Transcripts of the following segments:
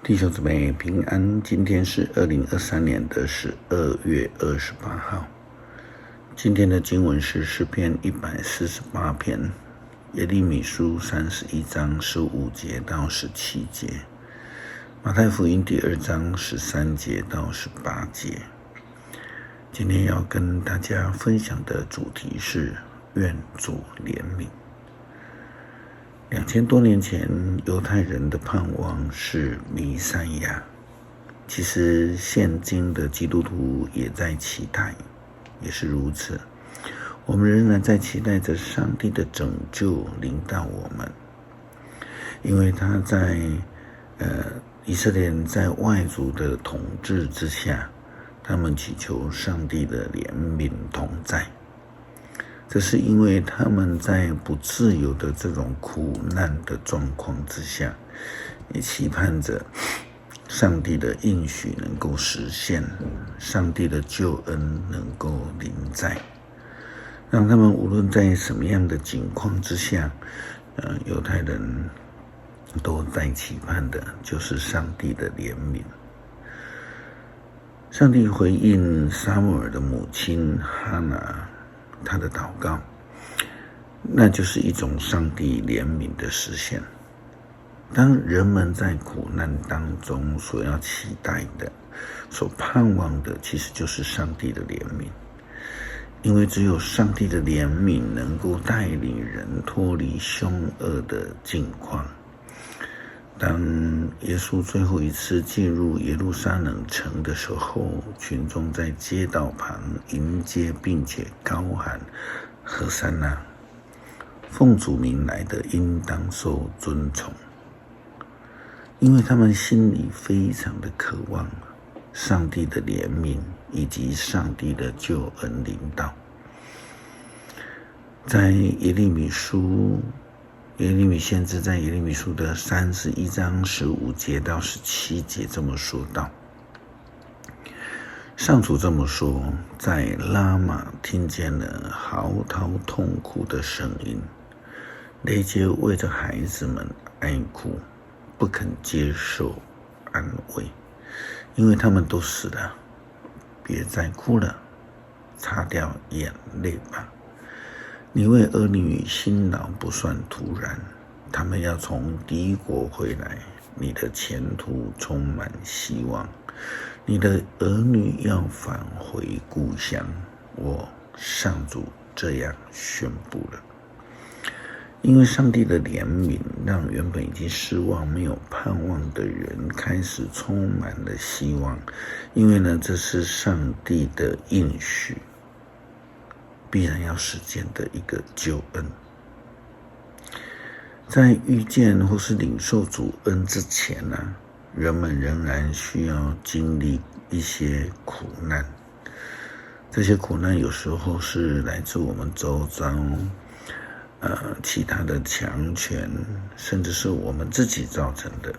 弟兄姊妹平安，今天是2023年的12月28号。今天的经文是诗篇148篇，耶利米书31章15节到17节，马太福音第二章13节到18节。今天要跟大家分享的主题是愿主怜悯。2000多年前，犹太人的盼望是弥赛亚。其实，现今的基督徒也在期待，也是如此。我们仍然在期待着上帝的拯救临到我们，因为他在以色列人在外族的统治之下，他们祈求上帝的怜悯同在。这是因为他们在不自由的这种苦难的状况之下，也期盼着上帝的应许能够实现，上帝的救恩能够临在，让他们无论在什么样的境况之下，犹太人都在期盼的就是上帝的怜悯。上帝回应撒母耳的母亲哈拿她的祷告，那就是一种上帝怜悯的实现。当人们在苦难当中所要期待的、所盼望的，其实就是上帝的怜悯。因为只有上帝的怜悯能够带领人脱离凶恶的境况。当耶稣最后一次进入耶路撒冷城的时候，群众在街道旁迎接，并且高喊：“和散那！奉主名来的，应当受尊崇。”因为他们心里非常的渴望上帝的怜悯以及上帝的救恩临到。在耶利米书。耶利米先知在耶利米书的31章15节到17节这么说道：“上主这么说，在拉玛听见了嚎啕痛哭的声音，勒街为着孩子们哀哭，不肯接受安慰，因为他们都死了。别再哭了，擦掉眼泪吧。”你为儿女辛劳不算徒然，他们要从敌国回来，你的前途充满希望，你的儿女要返回故乡。我上主这样宣布了。因为上帝的怜悯，让原本已经失望、没有盼望的人开始充满了希望，因为呢，这是上帝的应许，必然要实践的一个救恩。在遇见或是领受主恩之前呢，人们仍然需要经历一些苦难。这些苦难有时候是来自我们周遭，其他的强权，甚至是我们自己造成的。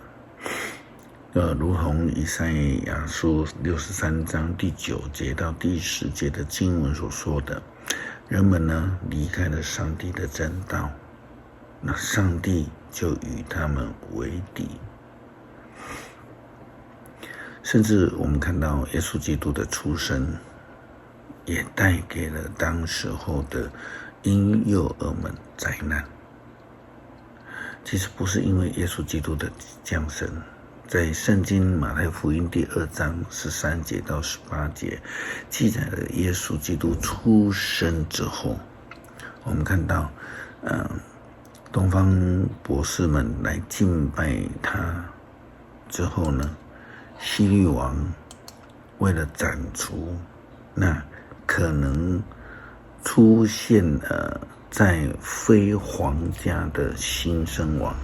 如同以赛亚书63章第9节到第10节的经文所说的，人们呢离开了上帝的真道，那上帝就与他们为敌。甚至我们看到耶稣基督的出生，也带给了当时候的婴幼儿们灾难。其实不是因为耶稣基督的降生。在圣经马太福音第二章13节到18节，记载了耶稣基督出生之后，我们看到，东方博士们来敬拜他之后呢，希律王为了斩除那可能出现在非皇家的新生王，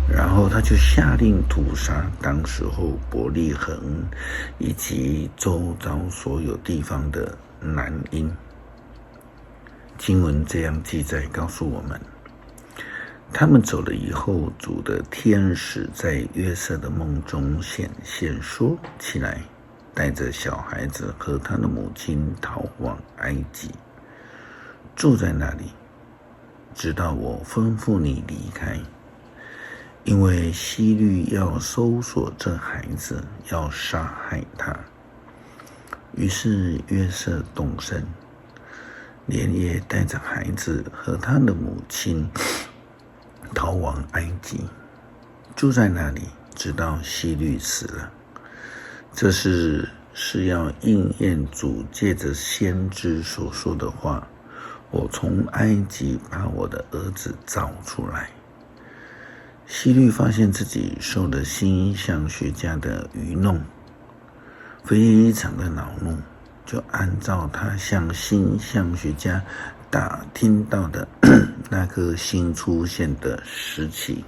然后他就下令屠杀当时候伯利恒以及周遭所有地方的男婴。经文这样记载，告诉我们，他们走了以后，主的天使在约瑟的梦中显现，说：“起来，带着小孩子和他的母亲逃往埃及，住在那里，直到我吩咐你离开。”因為希律要搜索這孩子，要殺害他。於是約瑟動身，連夜帶著孩子和他的母親逃往埃及，住在那裡，直到希律死了。這是要應驗主借著先知所說的話：我從埃及把我的兒子召出來。希律發現自己受了星象學家的愚弄，非常的惱怒，就按照他向星象學家打聽到的那顆星出現的時期，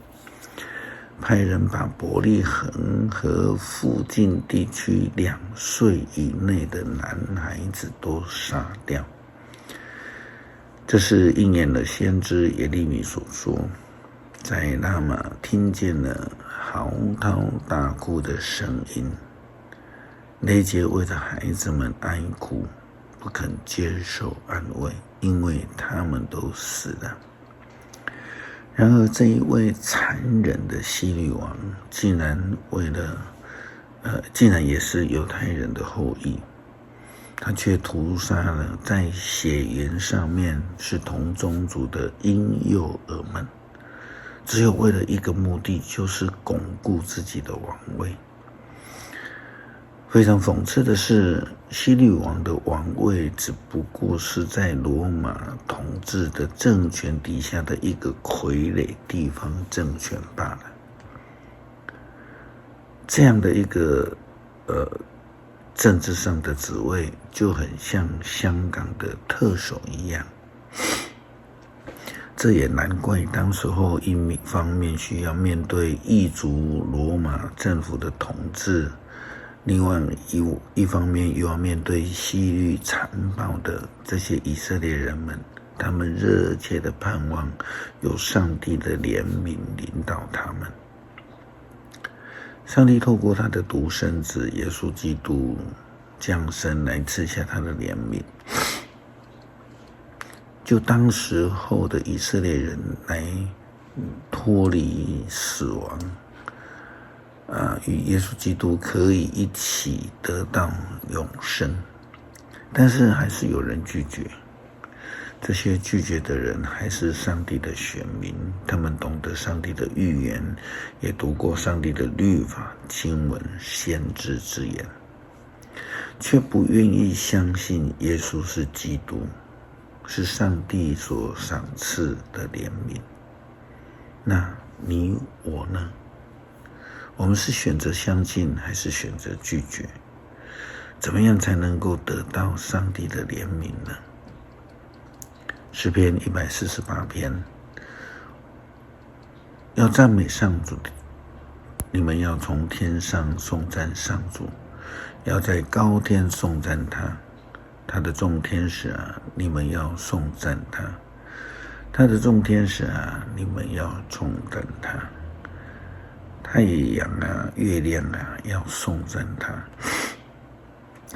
派人把伯利恆和附近地區2歲以內的男孩子都殺掉。這是應驗了先知耶利米所說，在拉瑪聽見了嚎啕大哭的聲音，勒結為著孩子們哀哭，不肯接受安慰，因為他們都死了。然而，這一位殘忍的希律王，竟然也是猶太人的後裔，他卻屠殺了在血緣上面是同宗族的嬰幼兒們，只有為了一個目的，就是鞏固自己的王位。非常諷刺的是，希律王的王位只不過是在羅馬統治的政權底下的一個傀儡地方政權罷了。這樣的一個政治上的職位，就很像香港的特首一樣。這也難怪當時候一方面需要面對異族羅馬政府的統治，另外一方面又要面對希律殘暴的這些以色列人們，他們熱切的盼望有上帝的憐憫領導他們。上帝透過他的獨生子耶穌基督降生來賜下他的憐憫，就當時候的以色列人來脫離死亡，與耶穌基督可以一起得到永生，但是還是有人拒絕。這些拒絕的人還是上帝的選民，他們懂得上帝的預言，也讀過上帝的律法、經文、先知之言，卻不願意相信耶穌是基督，是上帝所賞賜的憐憫。那你我呢？我們是選擇相信，還是選擇拒絕？怎麼樣才能夠得到上帝的憐憫呢？詩篇148篇，要讚美上主，你們要從天上頌讚上主，要在高天頌讚他，他的眾天使啊，你們要頌讚他，他的眾天使啊，你們要頌讚他。太陽啊，月亮啊，要頌讚他；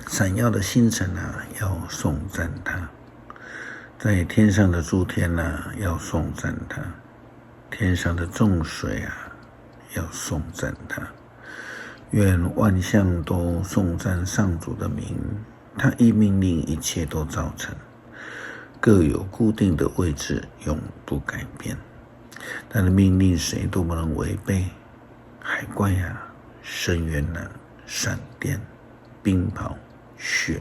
閃耀的星辰啊，要頌讚他；在天上的諸天啊，要頌讚他；天上的眾水啊，要頌讚他。願萬象都頌讚上主的名，他一命令，一切都造成，各有固定的位置，永不改變。他的命令誰都不能違背。海怪啊，深淵啊，閃電、冰雹、雪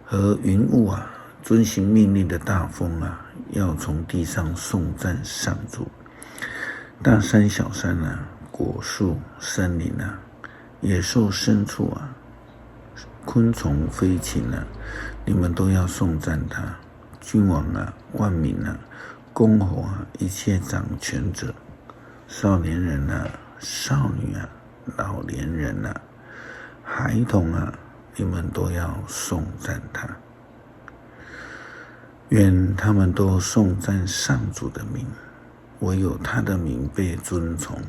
和雲霧啊，遵行命令的大風啊，要從地上頌讚上主。大山小山啊，果樹、森林啊，野獸牲畜啊，昆蟲飛禽啊，你們都要頌讚他。君王啊，萬民啊，公侯啊，一切掌權者，少年人啊，少女啊，老年人啊，孩童啊，你們都要頌讚他。願他們都頌讚上主的名，唯有他的名被尊崇，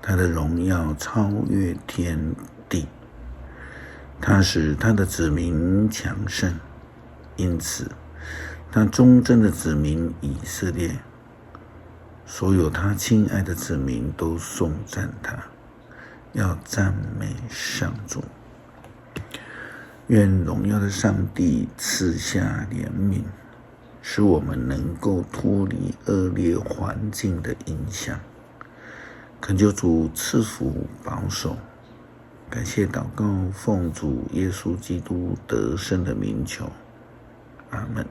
他的榮耀超越天地。他使他的子民強盛，因此他忠貞的子民以色列所有他親愛的子民都頌讚他，要讚美上主。願榮耀的上帝賜下憐憫，使我們能夠脫離惡劣環境的影響。懇求主賜福保守，感謝禱告，奉主耶穌基督得勝的名求，阿門。